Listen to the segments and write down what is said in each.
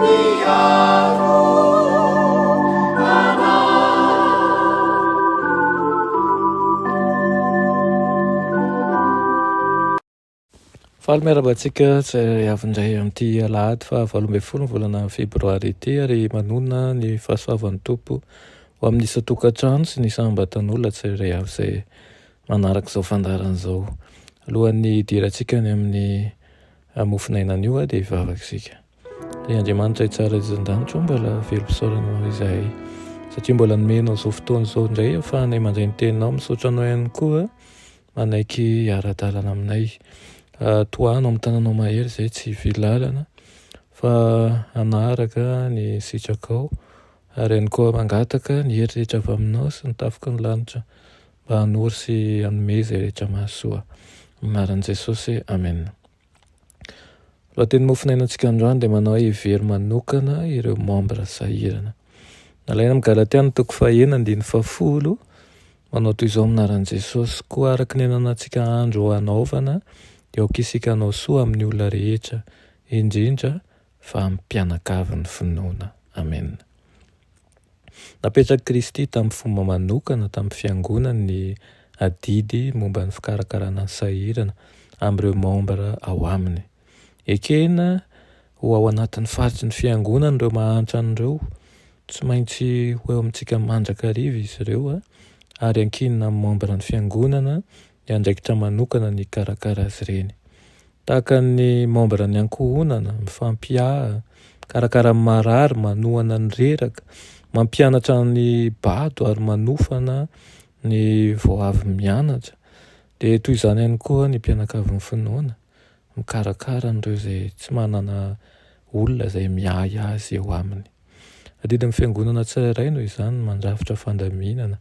Niaro anay. Faly miarahaba antsika tsirairay avy indray amin'ity alahady faha 18 ny volana febroary ity ary manonona ny fahasoavan'ny Tompo ho amin'ny isan-tokantrano sy ny isam-batan'olona tsirairay avy izay manaraka izao fandaharana izao. Alohan'ny hidirantsika any amin'ny mofon'aina anio dia hivavaka isika. Ry Andriamanitra tsara izay an-danitra, mbola velom-pisaorana anao izahay satria mbola nomenao izao fotoana izao indray ahafahanay mandray ny teninao. Misaotra anao ihany koa manaiky hiara-dalana aminay. Tohano amin'ny tananao mahery izay tsy hivily lalana fa hanaraka ny sitrakao ary ihany koa mangataka ny hery rehetra avy aminao sy ny tafiky ny lanitra mba hanoro sy hanome izay rehetra mahasoa. Amin'ny anaran'i Jesosy, amena. Lohateny mofonainantsika androany dia manao hoe hevero manokana ireo membre sahirana. Nalaina amin'ny Galatiana toko fahenina andininy fahafolo, manao toy izao amin'ny anaran'i Jesosy, koa araka ny ananantsika andro hanaovana dia aoka isika hanao soa amin'ny olona rehetra, indrindra fa amin'ny mpianakavin'ny finoana. Amena. Napetrak'i Kristy tamin'ny fomba manokana tamin'ny Fiangonany ny adidy momba ny fikarakarana ny sahirana amin'ireo mambra ao aminy. Ekena ho ao anatin'ny faritry ny Fiangonana ireo mahantrany ireo. Tsy maintsy ho eo amintsika mandrakariva izy ireo ary ankinina amin'ny mambran'ny Fiangonana ny andraikitra manokana ny hikarakara azy ireny. Tahaka ny membre ny ankohonana, mifampiahy, mikarakara ny marary, manohana ny reraka, mampianatra ny bado ary manofana ny vao avy mianatra. Dia toy izany ihany koa ny mpianakavin'ny finoana, mikarakara an'ireo izay tsy manana olona izay miahy azy eo aminy. Adidin'ny fiangonana tsirairay noho izany ny mandrafitra fandaminana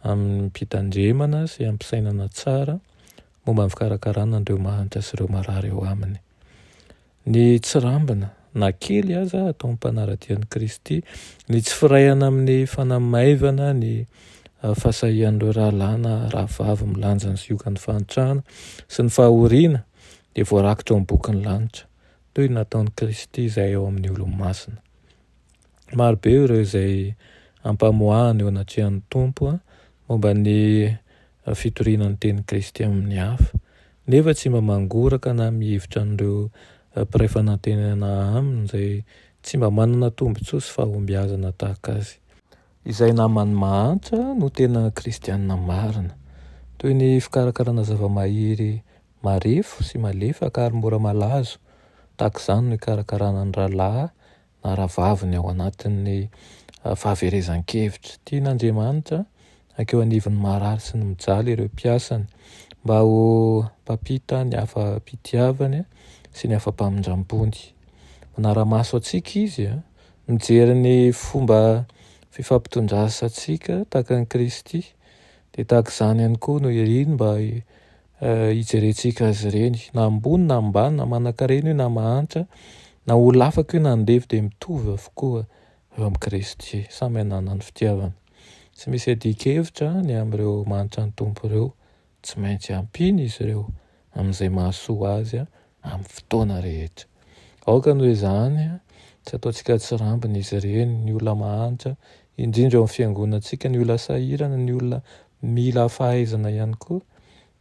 amim-pitandremana sy amim-pisainana tsara momba ny fikarakarana an'ireo mahantra sy ireo marary eo aminy. Ny tsirambina, na kely aza, ataon'ny mpanara-dia an'i Kristy, ny tsy firaihana amin'ny fanamaivana ny fahasahian'ireo rahalahy na rahavavy milanja ny ziogan'ny fahantrana sy ny fahoriana, dia voarakitra ao amin'ny bokin'ny lanitra, toy ny nataon'i Kristy izay ao amin'ny olo-masina. Marobe ireo izay ampamoahana eo anatrehan'ny Tompo momba ny fitoriana ny tenin'i Kristy amin'ny hafa, nefa tsy mba mangoraka na mihevitra an'ireo mpiray fanantenana aminy izay tsy mba manana tombontsoa sy fahombiazana tahaka azy. Izay namany mahantra no tena kristiana marina. Toy ny fikarakarana zava-mahery marefo sy malefaka ary mora malazo, tahaka izany no ikarakarana ny rahalahy na rahavaviny ao anatin'ny fahaverezan-kevitra. Tian'Andriamanitra hankeo anivon'ny marary sy ny mijaly ireo mpiasany mba ho mpampita ny hafa-pitiavany sy ny hafa-pamindrampony. Manara-maso antsika Izy, mijery ny fomba fifampitondrasantsika tahaka an'i Kristy, dia tahaka izany ihany koa no iriny mba hijerentsika azy ireny, na ambony na ambany, na manankarena io na mahantra, na olona afaka io na andevo dia mitovy avokoa eo amin'i Kristy, samy hanana ny fitiavana. Tsy misy adin-kevitra ny amin'ireo mahantra ny Tompo ireo, tsy maintsy ampiana izy ireo amin'izay mahasoa azy amin'ny fotoana rehetra. Aoka noho izany tsy ataontsika tsirambina izy ireny, ny olona mahantra, indrindra eo amin'ny fiangonantsika, ny olona sahirana, ny olona mila fahaizana ihany koa,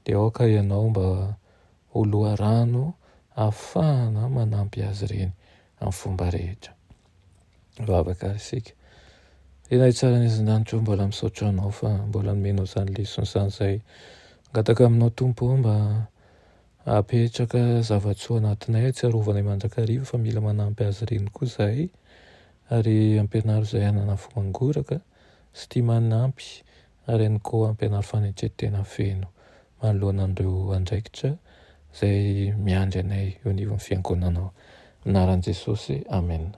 dia aoka ianao mba ho loharano ahafahana manampy azy ireny amin'ny fomba rehetra. Mivavaka ary isika. Ry Ray tsara any an-danitra ô, mbola misaotra Anao fa mbola nomenao izany lesona izany izahay. Mangataka aminao Tompo ô mba hapetraka zava-tsoa anatinay hatsiarovanay mandrakariva fa mila manampy azy ireny koa izahay ary ampianaro izahay hanana fo mangoraka sy tia manampy ary ihany koa ampianaro fanetren-tena feno manoloana an'ireo andraikitra izay miandry anay eo anivon'ny fiangonanao. Amin'ny anaran'i Jesosy, amena.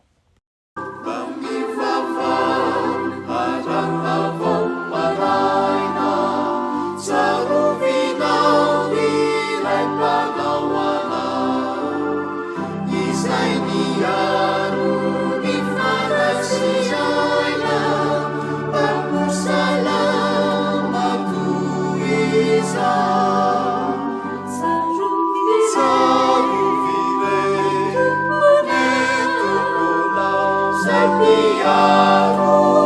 miaro.